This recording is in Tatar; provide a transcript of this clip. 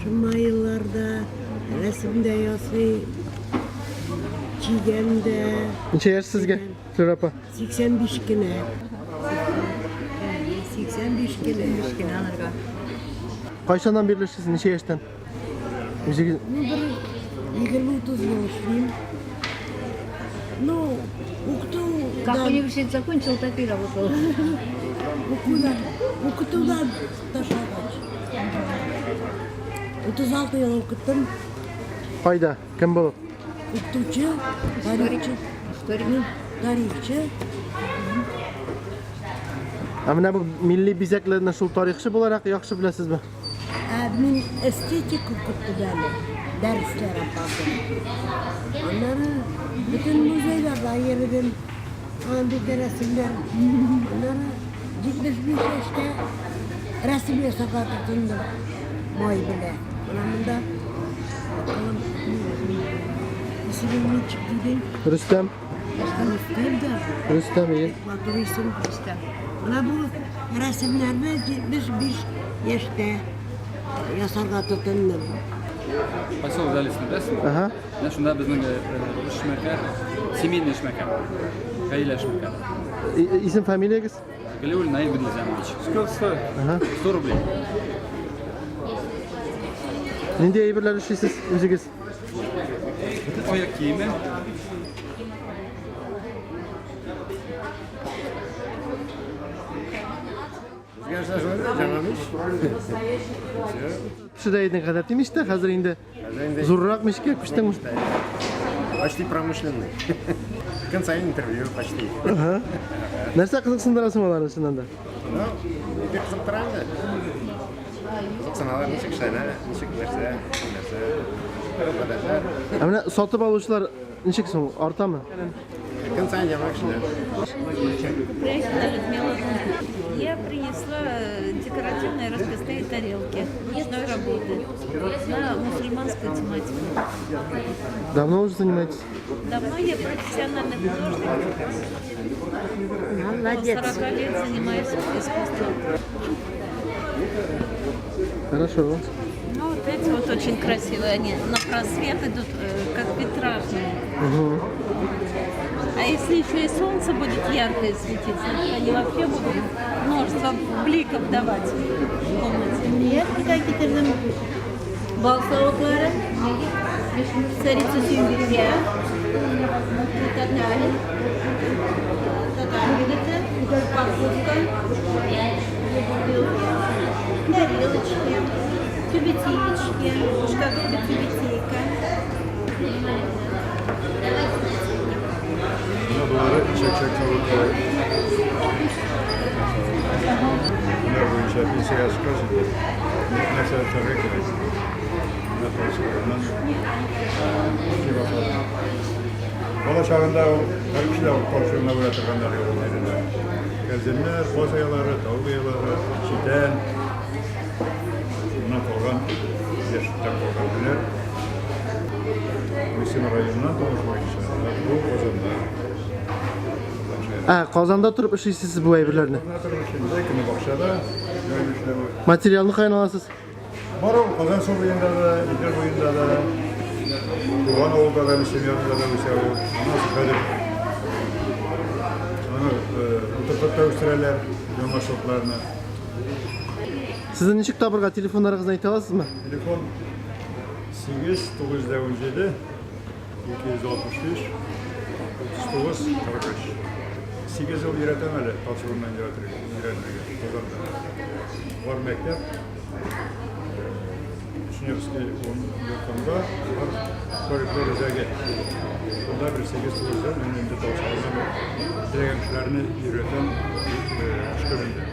Шамаиллар да, рәсем дә ясый, чигәм дә. Ничә яшь сезгә, Флюра апа? 85 кенә. 85 кенә. 85 кенә аларга. Кайчаннан бирле эшлисез? Ничә яшьтән? Үзегез Ну, бер 20-30 ел эшлим. Ну, укыту Как университет закончил, так и работал. Укудан, укытудан ташлагач. 36 ел укыттым. Кайда? Кем булып? Укытучы, тарихчы. Историк. Тарихчы. Ә менә бу милли бизәкләрне шул тарихчы буларак яхшы беләсезме? Ә мин эстетик укыттым әле. Дәресләр апарды. Аннары бөтен музейларда йөрдем. Андый рәсемнәр. Аннары 75 яшьтә рәсем ясарга тотындым. Май белән. Менә монда акылым исемем ничек дидең? Рөстәм. Рөстәм дә. Рөстәм, ие. Матур исем. Рөстәм. Менә бу рәсемнәрне 75 яшьтә ясарга тотындым. Поселок Залесный, беләсезме? Ага. Менә шунда безнең эшмәкәр, семейный эшмәкәр, гаилә эшмәкәре. Исем фамилиягез? Галиуллин Наиль Бедлизянович. Сколько стоит? Ага. 100 рублей. Нинди әйберләр эшлисез үзегез? Бөтен аяк киеме. Кешедә идең гадәти мичтә, хәзер инде зуррак мичкә күчтеңме? Почти промышленный. Көн саен интервью почти. Ага. Нәрсә кызыксындыра соң аларны чыннан да? Ну, бик кызыктыра инде. Кызыксыналар, ничек эшләнә, ничек нәрсә, нәрсә. Гореф-гадәтләр. Ә менә сатып алучылар ничек соң, артамы? Көн саен яңа кешеләр. Купряхина Людмила. Я принесла декоративные расписные тарелки ручной работы на мусульманскую тематику. Давно уже занимаетесь? Давно я профессиональный художник. Молодец. 40 лет занимаюсь искусством. Хорошо. Ну, вот эти вот очень красивые, они на просвет идут, как витражные. А если еще и солнце будет яркое светить, значит, они вообще будут множество бликов давать в комнате. Я пока китердем бал савытлары, царица Сөембикә, татарин, татар егете, упаковка, тарелочки, тюбетеечки, шкатулка тюбетейка. Болары чәк-чәк савытлары. Һөнәр буенча пенсиягә чыккач инде нәрсә эшләргә кирәк. Менә творчестводан эшли башладым. Бала чагында ул һәр кеше дә ул талчуына бүлә торганнар юк ул иде. Кәрзиннәр, каз оялары, тавык оялары, читән. Шуннан калган, яшьлектән калган һөнәр. Мөслим районыннан тумыш буенча, бу Казанда. Казан шәһәре. Ә, Казанда торып эшлисез бу әйберләрне. Казанда торып эшлим. Җәй көне бакчада, җәй эшләве. Материалны каян аласыз? Бар ул Казан су буенда да, Идел буенда да, туган авылда да, Мөслим янында да үсә ул. Аннан соң хәзер аны утыртып та үстерәләр, яңа сортларны. Сезне ничек табырга, телефоннарыгызны әйтә аласызмы? Телефон 8 917 265 39 43. 8 ел өйрәтәм әле талчыбыннан өйрәтергә, өйрәнергә Казанда. Бар мәктәп Вишневский ун йортында бар фольклор үзәге. Шунда бер 8-9 ел мин инде талчыбыннан теләгән кешеләрне өйрәтәм эш көнендә.